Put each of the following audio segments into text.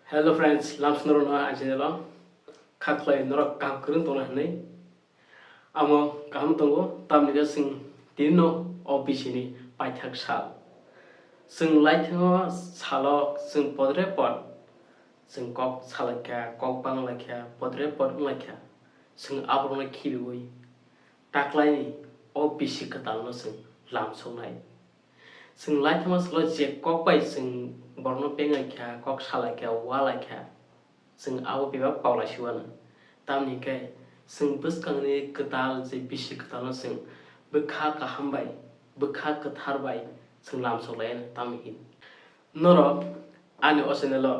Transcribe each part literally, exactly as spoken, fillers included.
Hello friends, lamsnorokno ang channel o kha khlai norok kaham kwrwng tongna hwnwi. Amo kaham tongo, tamni khe chwng tini no o bisini paithak sal. Chwng laithango salo chwng podre pod chwng kok salaikha, kok banglaikha, podre pod wnglaikha. Chwng aborokno khibiwi taklaini o bisi kwtalno chwng lamsoknai. Chwng laithama salo je kok bai chwng borokno bengaikha, kok salaikha, ualaikha, chwng abo bebak paulaisiwano. Tamni hwnkhe chwng bwskangni kwtal je bisi kwtalno chwng bwkha kaham bai, bwkha kwthar bai chwng lamsoklaiano. Tamni hwn norok ani o channel o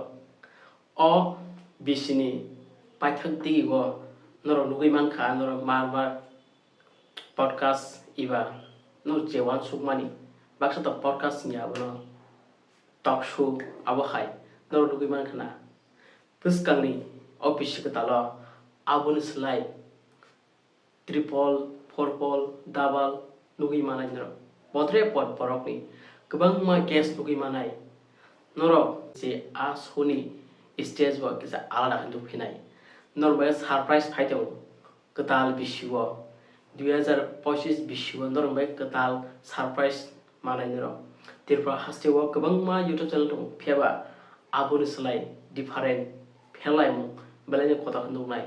o bisini paithak digigo norok nugwi mankha, norok mar mar podcast eba no je uansukmani, baksa to podcast wngya abono, talk show, abo hai norok nugwi mankha na. Bwskangni o bisi kwtalo aboni slai triple, purple, double nugwi manai norok. Podre pod borokni kwbangma guest nugwi manai. Norok je a show ni stage bo kisa alada khe nukphinai. Norok bai surprise phai tongo. Kwtal bisio, dui hazar pochis bisio norok bai kwtal surprise manai norok. Tripura haste o kwbangma YouTube channel tongo, phiyaba aboni slai different pherlaimung belai no kotor khe nuknai.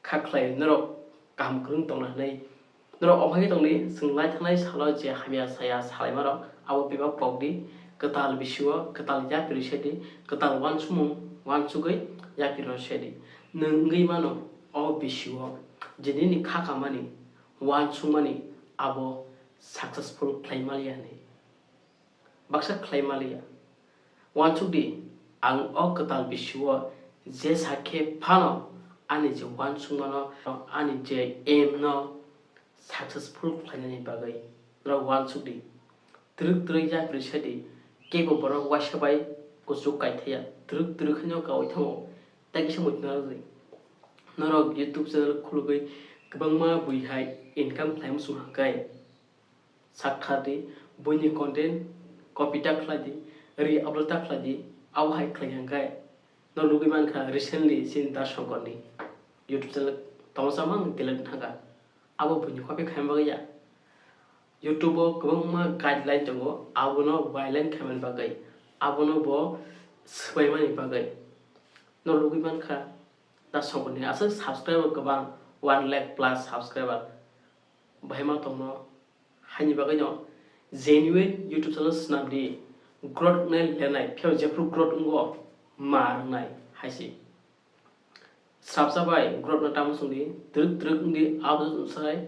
Kha khlai norok kaham kwrwng tongna hwnwi. Norok ophai tongdi, chwng lai thangnai salo je hamya saya salaimarok abo bebak pokdi, kwtal bisio, kwtal yapri sedi, kwtal uansukmung uansugwi yapri rw sedi. Nwng wngwi mano o bisio je nini kha kamani, uansukmani abo successful khlai maliya hwnwi. Baksa khlai maliya. Uansukdi, ang o kwtal bisio je sakhe phano ani je uansukmano, ani je aim no successful khlainani bagwi norok uansukdi. Twrwk twrwk yapri sadi, kebo borok waisa bai kuchuk kaithaya, twrwk twrwk haino kawi thango, tei kisa muitu narwkdi. Norok YouTube channel khulugwi kwbangma bui hai income khlai muchung hwnkhe, sak khardi, buini content copy ta khlai di, re-upload ta khlai di, abo hai khlai hwnkhe no nugwi mankha recently chini Da Shonkorni YouTube channel tongsa mang delete thangkha. Abo buini copy khaima bagwi ya. YouTube o kwbangma guideline tongo, abono violate khaimani bagwi, abono bo swbaimani bagwi. No nugwi mankha Da Shonkorni aswk subscriber kwbang, one lakh plus subscriber. Bahai ma tongno. Haini bagwi no genuine YouTube channel swnam di, growth wngnai lenai, phiya jephru growth wngo ma rwngnai hai se. Srapsa bai growth no tamo chwng di, twrwk twrwk wng di, abo sai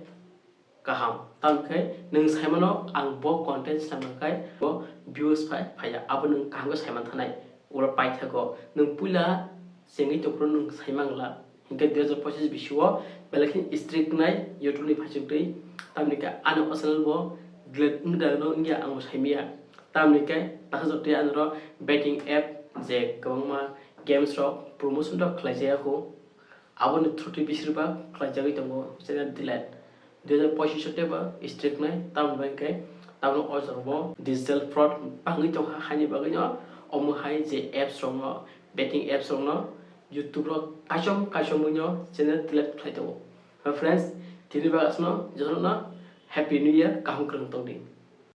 kaham. Tamo khe nwng sai mano ang bo content swnam khai bo views phai phaiya, abo nwng kaham khe sai man thanai. Ulo paithago nwng puila chengwi tongphuru nwng sai mangla. Hinkhe dui hazar pochis bisio belai khe strict nai YouTube ni phaichuk twi. Tamni khe ani o channel bo delete wng da no wngya ang bo sai maya. Tamni khe takha jotwi ani ro betting app je kwbangma games rok promotion rok khlai jaya kho. Aboni through twi bisir ba khlai jagwi tongo channel delete. Dui hazar pochis o teibo strict nai, tamni bagwi khe tamno o jorao bo digital fraud bangwi tongkha, haini bagwino omo hai je apps rokno, betting apps rokno YouTube rok kaichom kaichomwino channel delete khlai tongo. Friends, tini bagwi aswkno jotono happy new year, kaham kwrwng tongdi.